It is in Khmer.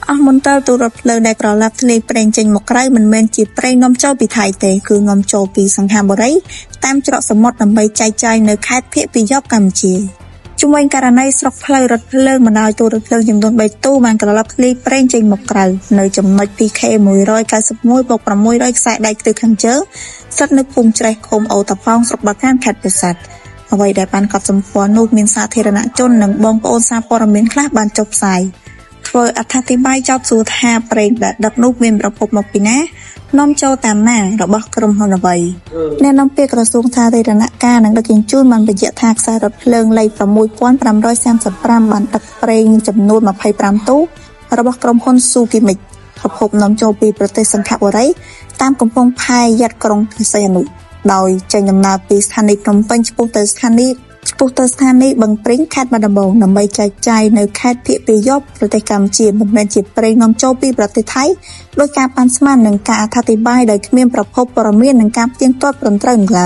អស់មន្ទិលទូរថភ្លើងដែលក្រឡាប់ធ្លាយប្រេងចេញមកក្រៅមិនមែនជាប្រេងនាំចូលពីថៃទេគឺនាំចូលពីសិង្ហបុរីតាមច្រកសមុទ្រដើម្បីចែកចាយនៅខេត្តភាគពាយព្យកម្ពុជា។ ជុំវិញករណីស្រុកផ្លូវរថភ្លើងបណ្ដោយទូរថភ្លើងចំនួន3ទូបានក្រឡាប់ធ្លាយប្រេងចេញមកក្រៅនៅចំណុច PK 191បូក600ខ្សែដែកទិសខាងជើងស្ថិតនៅភូមិច្រេះឃុំអូតាប៉ោងស្រុកបាកានខេត្តពោធិ៍សាត់អ្វីដែលបានកត់សម្គាល់នោះមានសាធារណជននិងបងប្អូនសារព័ត៌មានខ្លះបានចុះផ្សាយធ្វើអត្ថាធិប្បាយចោទសួរថាប្រេងដែលដឹកនោះមានប្រភពមកពីណានាំចូលតាមណារបស់ក្រុមហ៊ុនអ្វីអ្នកនាំពាក្យក្រសួងសាធារណការនិងដឹកជញ្ជូនបានបញ្ជាក់ថាខ្សែរថភ្លើងលេខ6535បានដឹកប្រេងចំនួន25ទូរបស់ក្រុមហ៊ុនស៊ូគីមិចប្រភពនាំចូលពីប្រទេសសិង្ហបុរីតាមកំពង់ផែយ៉ាត់ក្រុងព្រះសីហនុដោយចេញដំណើរពីស្ថានីយ៍ភ្នំពេញឆ្ពោះទៅស្ថានីយ៍ឆ្ពោះទៅស្ថានីយ៍បឹងព្រីងខេត្តបាត់ដំបងដើម្បីចែកចាយនៅខេត្តភាគពាយព្យប្រទេសកម្ពុជាមិនមែនជាប្រេងនាំចូលពីប្រទេសថៃដោយការប៉ាន់ស្មាននិងការអត្ថាធិប្បាយដោយគ្មានប្រភពព័ត៌មាននិងការផ្ទៀងផ្ទាត់ត្រឹមត្រូវនោះឡើយ។